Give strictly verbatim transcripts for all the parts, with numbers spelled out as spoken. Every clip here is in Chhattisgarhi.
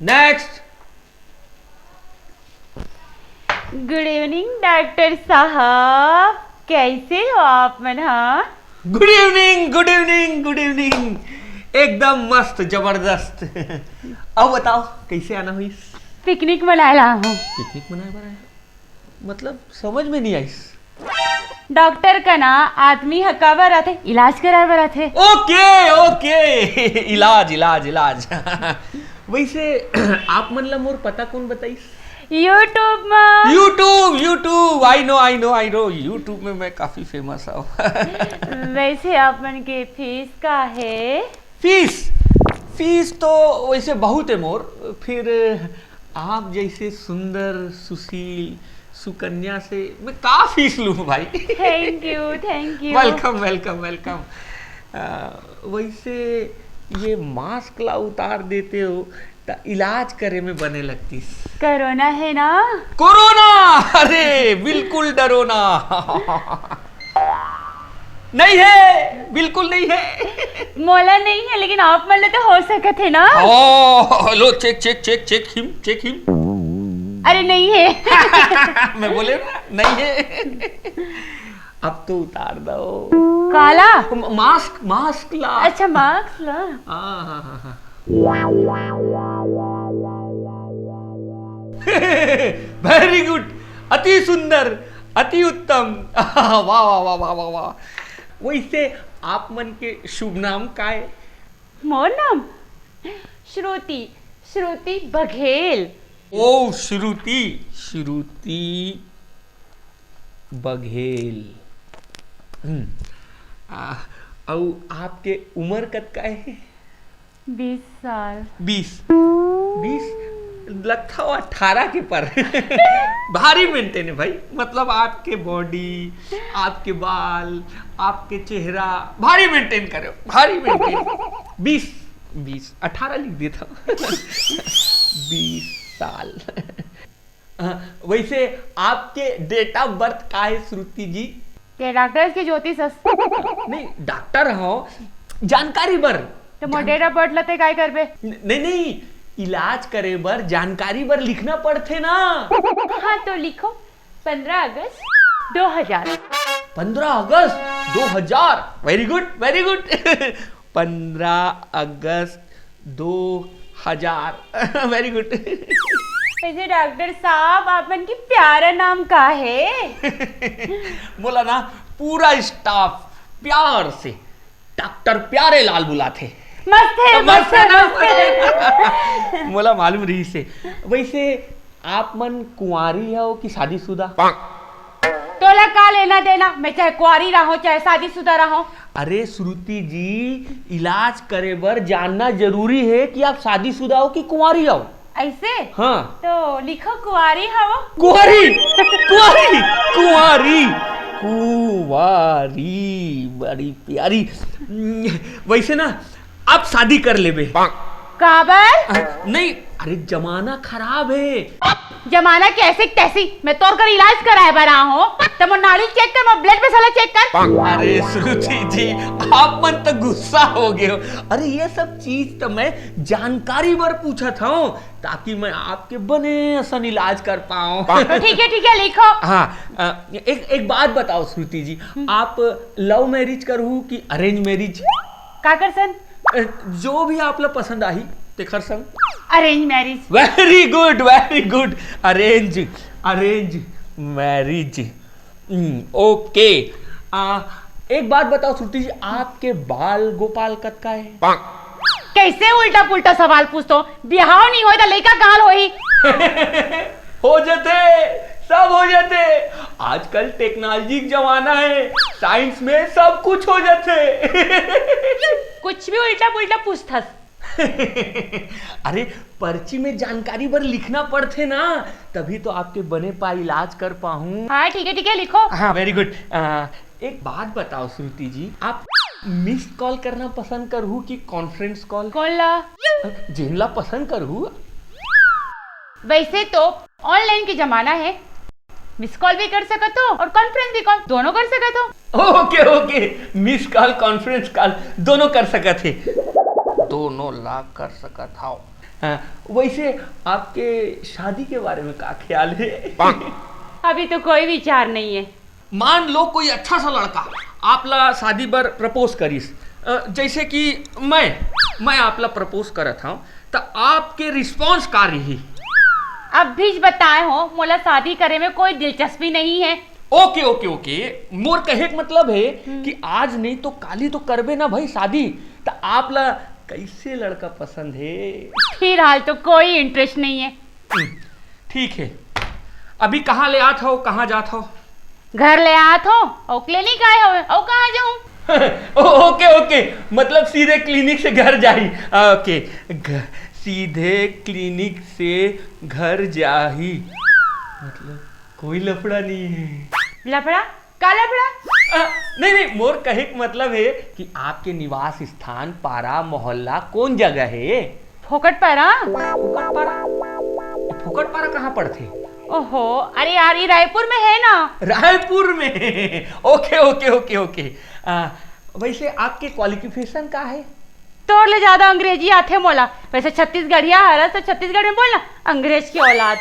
नेक्स्ट। गुड इवनिंग डॉक्टर साहब, कैसे हो आप मन? हाँ, गुड इवनिंग, गुड इवनिंग, गुड इवनिंग। एकदम मस्त, जबरदस्त। अब बताओ, कैसे आना हुई? पिकनिक मनाए ला हूँ। पिकनिक मनाए बर आए? मतलब, समझ में नहीं आइस। डॉक्टर का ना आदमी ह काबर आथे? इलाज कराए बर आथे। ओके, ओके। इलाज, इलाज, इलाज। वैसे, आप मन ला मोर पता कौन बताइस? YouTube में। YouTube, YouTube, I know, I know, I know। YouTube में मैं काफी फेमस हूँ। वैसे आप मन के फीस का है? फीस, फीस तो वैसे बहुत है मोर, फिर आप जैसे सुंदर, सुशील, सुकन्या से मैं का फीस लूँ भाई? Thank you, thank you. Welcome, welcome, welcome. वैसे ये मास्क ला उतार देते हो तो इलाज करे में बने लगतीस। कोरोना है ना? कोरोना? अरे बिल्कुल डरो ना। नहीं है, बिल्कुल नहीं है। मोला नहीं है, लेकिन आप मन ला तो हो सकत है ना? ओ, लो, check, check, check, check him, check him. अरे नहीं है। मैं बोले ना, नहीं है। अब तो उतार दो। काला? म-, मास्क, मास्क ला। अच्छा, मास्क ला। हाँ, हाँ, हाँ, हाँ। वेरी गुड, अति सुंदर, अति उत्तम। वाह, वाह, वाह, वाह, वाह, वाह। वैसे आप मन के शुभ नाम का है? मोर नाम श्रुति, श्रुति बघेल। ओ, श्रुति, श्रुति बघेल। हम्म। आ, अउ आपके उम्र कतका है? बीस साल। बीस? बीस? लगता हो अठारह के पर। भारी मेंटेन है भाई, मतलब आपके बॉडी, आपके बाल, आपके चेहरा भारी मेंटेन करे हो, भारी मेंटेन। बीस, बीस, अठारह लिख देता। बीस साल। हाँ, वैसे आपके डेट ऑफ बर्थ का है श्रुति जी? के डॉक्टर के ज्योतिष अस? नहीं, डॉक्टर हो, जानकारी बर। तो मोर जान- डेट ऑफ बर्थ लते काय करबे? न-, नहीं, नहीं, इलाज करे बर जानकारी बर लिखना पड़थे ना। हाँ, तो लिखो, पंद्रह अगस्त दो हजार। पंद्रह अगस्त दो हजार, वेरी गुड, वेरी गुड। पंद्रह अगस्त दो हजार। वेरी गुड। वैसे डॉक्टर साहब, आप मन के प्यारा नाम का है? मोला ना पूरा स्टाफ प्यार से डॉक्टर प्यारे लाल बुलाथे। मस्त है, तो मस्त मस्त है, है ना? मस्त है। मोला मालूम रही से। वैसे आप मन कुंवारी हो कि शादीशुदा? तोला का लेना देना, मैं चाहे कुंवारी रहूं, चाहे शादीशुदा रहूं। अरे श्रुति जी, इलाज करे बर जानना जरूरी है कि आप शादीशुदा हो कि कुंवारी हो। ऐसे? हाँ। तो लिखो कुंवारी हो। कुंवारी, कुंवारी, कुंवारी, कुंवारी, बड़ी प्यारी। वैसे ना, आप शादी कर लेबे। काबर? अ, नहीं, अरे जमाना खराब है। जमाना कैसे तैसी, मैं तोर कर इलाज कराए बर आए हूँ। त मोर नाड़ी चेक कर, मोर ब्लड प्रेशर ला चेक कर। अरे श्रुति जी, आप मन तो गुस्सा हो गए हो। अरे ये सब चीज तो मैं जानकारी बर पूछत हूँ, ताकि मैं आपके बने असन इलाज कर पाऊँ। ठीक है, ठीक है, लिखो। हाँ, अ, एक, एक बात बताओ श्रुति जी, आप लव मैरिज करहू कि अरेंज मैरिज? काकर सन? अ, जो भी आप ला पसंद आही, तेखर संग। Arrange marriage. Very good, very good. Arrange, arrange marriage. हम्म, ओके। आ, एक बात बताओ श्रुति जी, आपके बाल गोपाल कतका है? कैसे उल्टा पुल्टा सवाल पूछथो? बिहाव नहीं होय त लइका कहाँ ले होही? हो जथे, सब हो जथे। आजकल टेक्नोलॉजी के जमाना है, साइंस में सब कुछ हो जथे। कुछ भी उल्टा पुल्टा पूछथस। अरे, पर्ची में जानकारी बर लिखना पड़थे ना, तभी तो आपके बने पाए इलाज कर पाहूँ। हाँ, ठीक है, ठीक है, लिखो। हाँ, वेरी गुड। आ, एक बात बताओ श्रुति जी, आप मिस्ड कॉल करना पसंद करहू कि कॉन्फ्रेंस कॉल? कौन ला? जेन ला पसंद करहू। वैसे तो ऑनलाइन के जमाना है, मिस कॉल भी कर सकत हो और कॉन्फ्रेंस भी कॉल, दोनों कर सकत हो। ओके, ओके, मिस कॉल, कॉन्फ्रेंस कॉल दोनों कर सकत हे। दोनों ला कर सकत हव। हाँ, वैसे आपके शादी के बारे में का ख्याल है? अभी तो कोई विचार नहीं है। मान लो कोई अच्छा सा लड़का आप ला शादी बर प्रपोज करिस, अ, जैसे कि मैं मैं आप ला प्रपोज करत हूँ, तो आपके रिस्पॉन्स का रही? अभी ज बताए हो, मोला शादी करे में कोई दिलचस्पी नहीं है। ओके, ओके, ओके। मोर कहे के मतलब है हम्म। कि आज नहीं तो काली तो करबे ना भाई शादी, तो आप ला कैसे लड़का पसंद है? फिलहाल तो कोई इंटरेस्ट नहीं है। हम्म, ठीक है। अभी कहाँ ले आत हो, कहाँ जात हो? घर ले आत हो, अउ क्लिनिक आए हो, अउ कहाँ जाऊँ? ओ-, ओके, ओके। मतलब सीधे क्लिनिक से घर जाही। आ, ओके। घ-, सीधे क्लिनिक से घर जाही। मतलब कोई लफड़ा नहीं है। लफड़ा? का लफड़ा? आ, नहीं, नहीं, मोर कहे के मतलब है कि आपके निवास स्थान, पारा, मोहल्ला कौन जगह है? फोकट पारा। फोकट पारा? ये फोकट पारा कहाँ पड़थे? ओहो, अरे यार, ये रायपुर में है ना। रायपुर में? ओके, ओके, ओके, ओके। आ, वैसे आपके क्वालिफिकेशन का है? तोर ले ज्यादा अंग्रेजी आथे मोला। वैसे छत्तीसगढ़िया हरस तो छत्तीसगढ़ में बोलना, अंग्रेज की औलाद।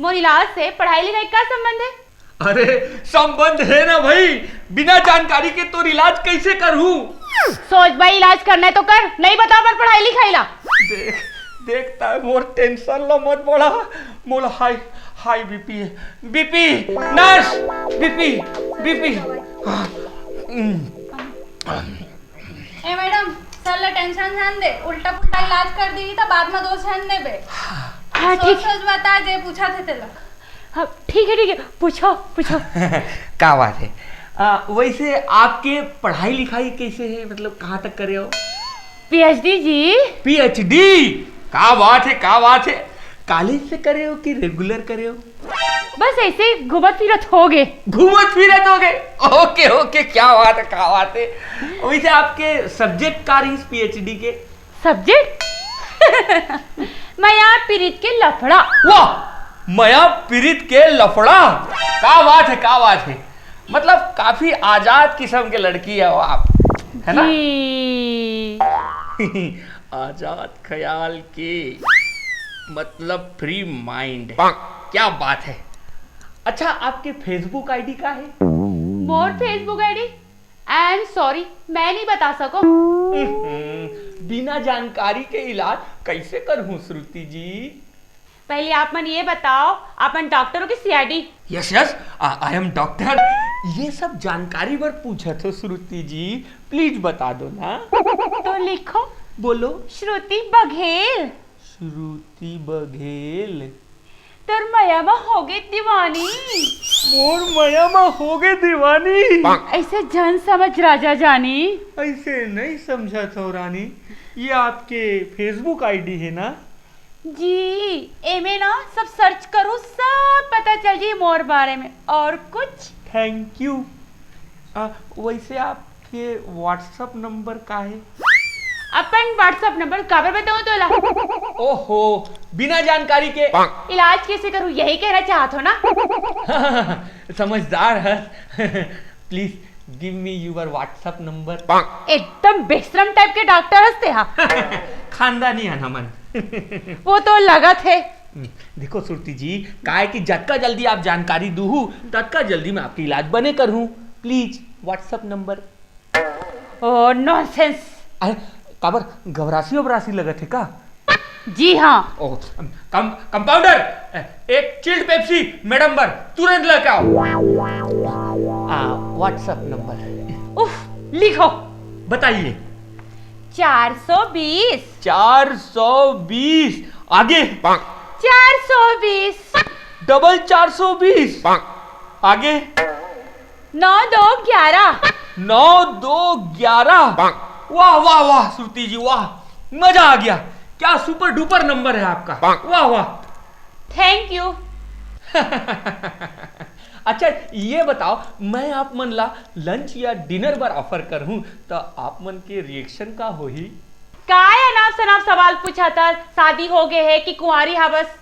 मोर इलाज से पढ़ाई लिखाई का संबंध है? अरे, संबंध है ना भाई, बिना जानकारी के तोर इलाज कैसे करहूँ? सोच भाई, इलाज करना है तो कर, नहीं बताओ पर पढ़ाई लिखाई ला। देख, देखता है, मोर टेंशन ला मत बढ़ा। मोला हाई, हाई बीपी है। BP, nurse, BP, BP. ए मैडम, सर ला टेंशन झन दे, उल्टा पुल्टा इलाज कर दी तो बाद में दोष झन देबे। हाँ, सोच ठीक। सोच बता, जे पूछा थे तेला। हाँ, ठीक है, ठीक है, पूछो, पूछो। का बात है? आ, वैसे आपके पढ़ाई लिखाई कैसे है, मतलब कहाँ तक करे हो? पीएचडी जी। पीएचडी? का बात है, का बात है। कॉलेज से करे हो कि रेगुलर करे हो? बस ऐसे ही घूमत फिरत हो गए। घूमत फिरत हो गए? ओके, ओके, क्या बात है, क्या बात है। वैसे आपके सब्जेक्ट का रही पीएचडी के? सब्जेक्ट? मया पीरित के लफड़ा। वाह, मया पीरित के लफड़ा। का बात है, का बात है। मतलब काफी आजाद किस्म के लड़की है आप, है ना? जी। आजाद ख्याल के, मतलब फ्री माइंड। क्या बात है। अच्छा, आपके फेसबुक आईडी का है? मोर Facebook ID? I am sorry, मैं नहीं बता सको। हम्म, बिना जानकारी के इलाज कैसे करूं श्रुति जी? पहले आप मन ये बताओ, आप मन डॉक्टर हो कि CID? Yes, yes, I am doctor. ये सब जानकारी बर पूछत हो श्रुति जी, प्लीज बता दो ना। तो लिखो। बोलो। श्रुति बघेल। श्रुति बघेल। तोर मया म होगे दीवानी। मोर मया म होगे दीवानी। ऐसे झन समझ राजा जानी। ऐसे नहीं समझत हो रानी, ये आपके फेसबुक आईडी है ना? जी, एमे ना सब सर्च करू, सब पता चल जी मोर बारे में। और कुछ? Thank you. आ, वैसे आपके व्हाट्सएप नंबर का है? अपन व्हाट्सएप नंबर काबर बताऊं तोला? ओहो, बिना जानकारी के। इलाज कैसे करूं, यही कहना चाहत हो ना? समझदार है। Please give me your WhatsApp number. एकदम बेशरम टाइप के डॉक्टर हस ते हा। खानदानी है ना मन। वो तो लगत है। हम्म, देखो सुरती जी, काय कि जतका जल्दी आप जानकारी दूहू, ततका जल्दी मैं आपके इलाज बने करहूँ। Please WhatsApp number. ओ, नॉनसेंस। अरे, काबर घबरासी वबरासी लगत है का? जी हाँ। ओ, कम, कंपाउंडर, एक चिल्ड पेप्सी मैडम बर तुरंत लेके आओ। आ, व्हाट्सएप नंबर। उफ, लिखो। बताइए। चार सौ बीस। चार सौ बीस। आगे। चार सौ बीस। डबल चार सौ बीस। आगे। नौ दो ग्यारह। नौ दो ग्यारह। वाह, वाह, वाह, श्रुति जी, वाह, मजा आ गया। क्या सुपर डुपर नंबर है आपका। वाह, वाह। Thank you. अच्छा, ये बताओ, मैं आप मन ला लंच या डिनर बर ऑफर करहूँ, तो आप मन के रिएक्शन का होही? काय अनाप शनाप सवाल पूछा था? शादी हो गए है कि कुंवारी हा बस?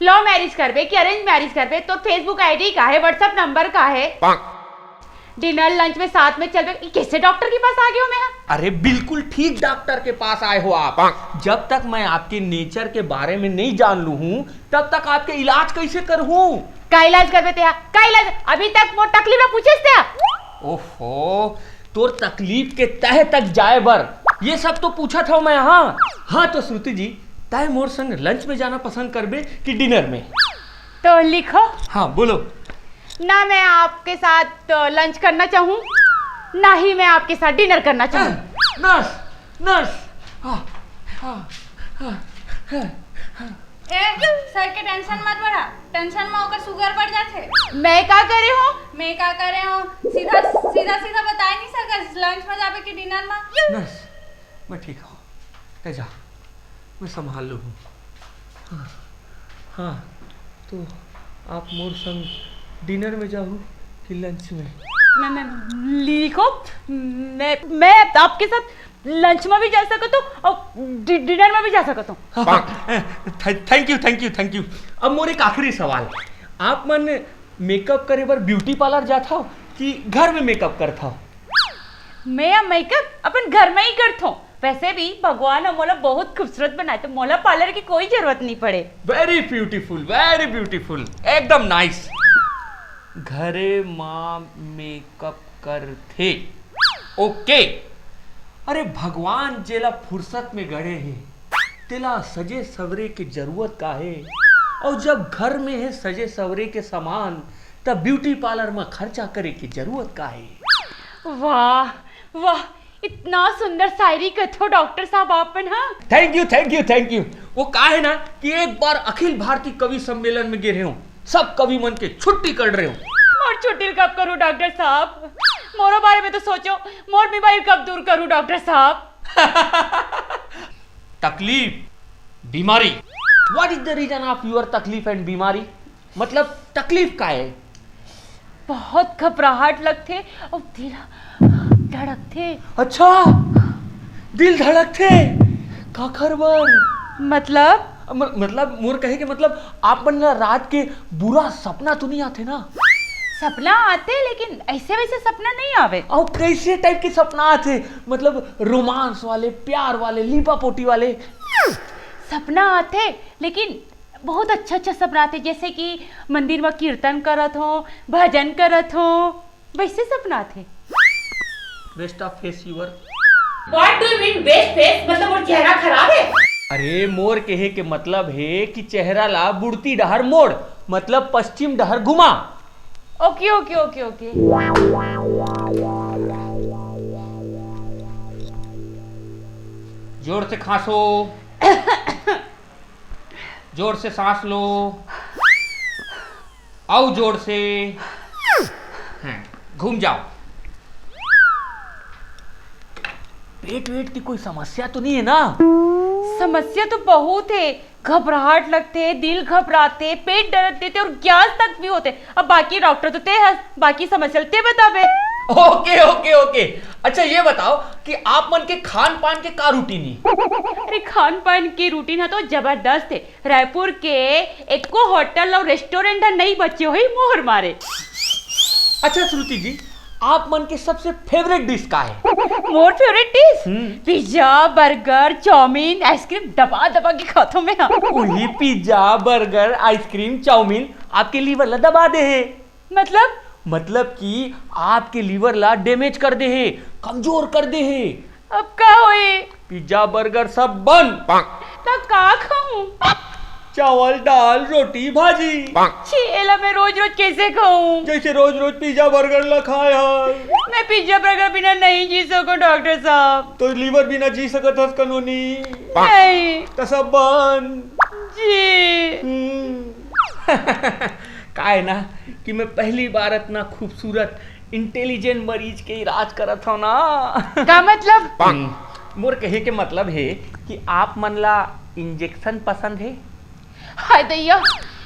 लव मैरिज करबे कि अरेंज मैरिज करबे? तोर फेसबुक आईडी का है, व्हाट्सएप नंबर का है? डिनर लंच में साथ में चलबे, कैसे डॉक्टर के पास आ गए हो मैं? अरे, बिल्कुल ठीक डॉक्टर के पास आए हो आप। जब तक मैं आपके नेचर के बारे में नहीं जान लू हूँ, तब तक आपके इलाज कैसे करूँ? का इलाज करबे तेहा? का इलाज? अभी तक मोर तकलीफ ला पूछेस तेहा? ओहो, तोर तकलीफ के तह तक जाए बर ये सब तो पूछत हव मैं। हाँ, हाँ, तो श्रुति जी, तय मोर संग लंच में जाना पसंद करबे कि डिनर में? तो लिखो। हाँ, बोलो। ना मैं आपके साथ लंच करना चाहूँ, ना ही मैं आपके साथ डिनर करना चाहूँ। Nurse, nurse. हाँ, हाँ, हाँ, हाँ, हाँ। ए, सर के टेंशन मत बढ़ा, टेंशन में ओकर शुगर बढ़ जाथे। मैं का करे हूँ? मैं का करे हूँ? सीधा सीधा सीधा बताए नहीं सकस, लंच में जाबे कि डिनर में? नर्स, मैं ठीक हूँ, तय जा, मैं संभाल लू हूँ। हाँ, हाँ, तो आप मोर संग डिनर में जाहू कि लंच में? मैं, मैं, लिखो, मैं, मैं आपके साथ लंच में भी जा सकत हूँ और डि-, डिनर में भी जा सकत हूँ। हाँ, हाँ, हाँ, थे-, thank you, thank you, thank you। अब मोर एक आखिरी सवाल, आप मन मेकअप करे बर ब्यूटी पार्लर जात हव कि घर में मेकअप करत हव? मैं मेकअप अपन घर में ही करत हूँ। वैसे भी भगवान ह मोला बहुत खूबसूरत बनाए, तो मोला पार्लर की कोई जरूरत नहीं पड़े। Very beautiful, very beautiful, एकदम नाइस। घरे माँ मेकअप करथे। ओके। अरे, भगवान जेला फुर्सत में गढ़े हे, तेला सजे सवरे के जरूरत का हे? अउ जब घर में हे सजे सवरे के सामान, तब ब्यूटी पार्लर में खर्चा करे के जरूरत का हे? वाह, वाह, इतना सुंदर शायरी कथो डॉक्टर साहब आप मन, हाँ। Thank you, thank you, thank you। वो का हे ना कि एक बार अखिल भारतीय कवि सम्मेलन में गे रहेंव, सब कवि मन के छुट्टी कर रहेंव। मोर छुट्टी कब करूँ डॉक्टर साहब? मोरो बारे में तो सोचो, मोर बीमारी कब दूर करूँ डॉक्टर साहब? तकलीफ, बीमारी। What is the reason of your तकलीफ and बीमारी? मतलब, तकलीफ का हे? बहुत घबराहट लगथे अउ दिल धड़कथे। अच्छा, दिल धड़कथे? काखर बर? मतलब? म-, मतलब, मोर कहे के मतलब, आप मन ला रात के बुरा सपना तो नहीं आथे ना? सपना आथे, लेकिन ऐसे वैसे सपना नहीं आवे। अउ कैसे टाइप के सपना आथे? मतलब, रोमांस वाले, प्यार वाले, लीपा पोटी वाले? सपना आथे, लेकिन बहुत अच्छा-अच्छा सपना आथे, जैसे कि मंदिर में कीर्तन करत हो, भजन करत हो, वैसे सपना आथे। Waste of face your। What do you mean waste face? मतलब मोर चेहरा खराब हे? अरे, मोर कहे के मतलब हे कि चेहरा ला बुड़ती डहर मोड़, मतलब पश्चिम डहर घुमा। ओके, ओके, ओके, ओके। जोर से खांसो। जोर से सांस लो। अउ जोर से। हाँ, घूम जाओ। पेट वेट की कोई समस्या तो नहीं है ना? समस्या तो बहुत हे, घबराहट लगथे, दिल घबराथे, पेट दर्द देथे अउ गैस तक भी होथे। अब बाकी डॉक्टर तो तैं हस, बाकी समस्या ल तैं बताबे। ओके, ओके, ओके। अच्छा, ये बताओ कि आप मन के खान पान के का रूटीन हे? अरे, खान पान के रूटीन ह तो जबरदस्त हे। रायपुर के एको होटल अउ रेस्टोरेंट ह नइ बचे होही मोर मारे। अच्छा श्रुति जी, आप मन के सबसे फेवरेट डिश का हे? मोर फेवरेट डिश? हम्म। पिज्जा, बर्गर, चाउमीन, आइसक्रीम दबा दबा के खाथों मैं ह। उही पिज्जा, बर्गर, आइसक्रीम, चाउमीन आपके लिवर ला दबा दे हे। मतलब? मतलब कि आपके लिवर ला डैमेज कर दे हे, कमजोर कर दे हे। अब का होही? पिज्जा, बर्गर सब बंद। त का खाहूं? चावल, दाल, रोटी, भाजी। छी, एला मैं रोज-रोज कैसे खाहूं? जैसे रोज-रोज पिज्जा, बर्गर ला खाए हस। मैं पिज्जा, बर्गर बिना नहीं जी सकूं, डॉक्टर साहब। तो लिवर बिना जी सकत हस कनोनी? नहीं। त सब बंद। जी। हम्म। का हे ना कि मैं पहली बार इतना खूबसूरत, इंटेलिजेंट मरीज के इलाज करत हव ना। का मतलब? हम्म, मोर कहे के मतलब हे कि आप मन ला इंजेक्शन पसंद हे? हाय दैया,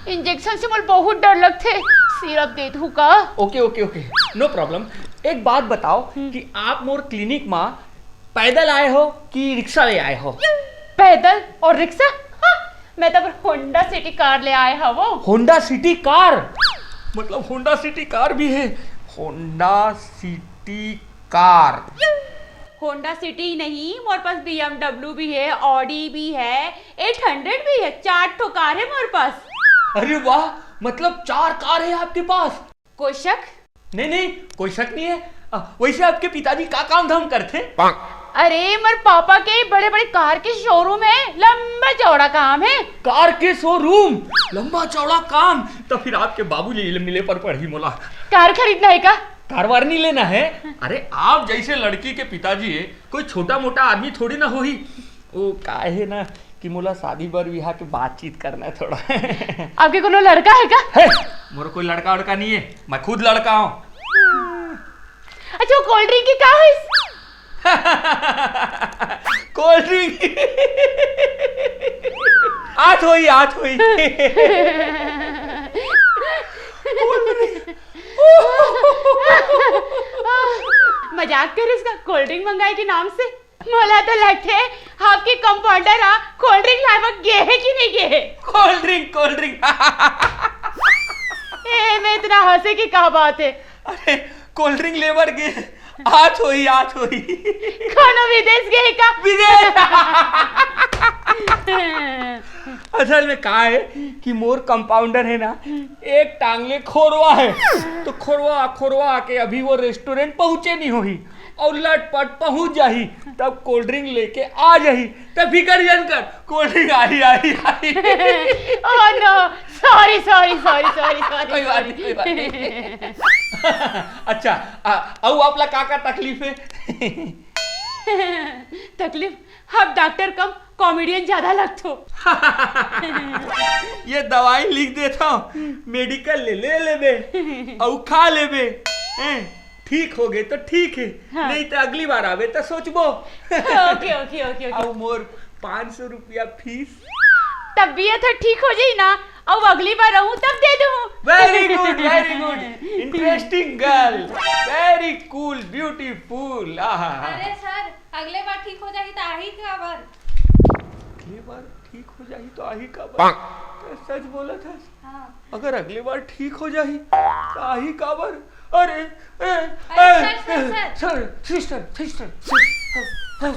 इंजेक्शन से मोला बहुत डर लगथे, सिरप दे दू का? ओके, ओके, ओके, नो प्रॉब्लम। एक बात बताओ हम्म। कि आप मोर क्लिनिक मा पैदल आए हो कि रिक्शा ले आए हो? पैदल और रिक्शा? हाँ, मैं तो होंडा सिटी कार ले आए हवो। Honda city car? मतलब होंडा सिटी कार भी हे, Honda city car. Honda city नहीं, मोर पास बीएमडब्ल्यू भी है, ऑडी भी है, एट हंड्रेड भी है, चार ठो कार है मोर पास। अरे वाह, मतलब चार कार है आपके पास? कोई शक? नहीं नहीं, कोई शक नहीं है। अ, वैसे आपके पिताजी का काम धाम करथे? अरे, मोर पापा के बड़े बड़े कार के शोरूम है, लंबा चौड़ा काम है। कार के शोरूम, लंबा चौड़ा काम, तो फिर आपके बाबूजी ले मिले पर पड़ही मोला। कार खरीदना है का? कार वार नहीं लेना है। अरे, आप जैसे लड़की के पिताजी है, कोई छोटा मोटा आदमी थोड़ी ना होही। वो का है ना कि मोला शादी बर बिहाव के बातचीत करना है थोड़ा। आपके कोनो लड़का है का? है, मोर कोई लड़का वड़का नहीं है, मैं खुद लड़का हूँ। अच्छा, वो कोल्ड ड्रिंक की का होइस? Cold drink. आत होई, आत होई। मजाक करिस का कोल्ड ड्रिंक मंगाए के नाम से? मोला तो लगथे आपके कंपाउंडर हा कोल्ड ड्रिंक लाए बर गे हे कि नहीं गे हे। Cold drink, cold drink. ए, मैं इतना हंसे कि का बात है? अरे, कोल्ड ड्रिंक ले बर गे, आत होई, आत होई। कोनो विदेश गे हे का? विदेश। असल में का है कि मोर कंपाउंडर है ना, एक टांग ले खोरवा है, तो खोरवा खोरवा के अभी वो रेस्टोरेंट पहुंचे नहीं होही, और लटपट पहुंच जाही, तब कोल्ड ड्रिंक लेके आ जाही, तब फिकर जन कर, कोल्ड ड्रिंक आही, आही, आही। Oh no, sorry, sorry, sorry, sorry, sorry, कोई बात नहीं, कोई बात नहीं। अच्छा, आ, अउ आप ला का का तकलीफ है? तकलीफ? अब डॉक्टर कम कॉमेडियन ज्यादा लगथो। ये दवाई लिख देथव, मेडिकल ले, ले लेबे, अउ खा लेबे। हैं? ठीक हो गए तो ठीक है, हाँ। नहीं तो अगली बार आवे तो सोचबो। ओके, ओके, ओके, ओके। अउ मोर पाँच सौ रुपया फीस। तबीयत ह ठीक हो जाही ना, अउ अगली बार रहूं तब दे दूं। Very good, very good, interesting girl, very cool, beautiful। आहा। अरे सर, अगले बार ठीक हो जाही त आही काबर? अगले बार ठीक हो जाही त आही काबर? तैं सच बोलत हस। हाँ। अगर अगले बार ठीक हो जाही त आही काबर? अरे, ए, अरे, ए, सर, सर, ए, sir. Sir, sister, sister, sister.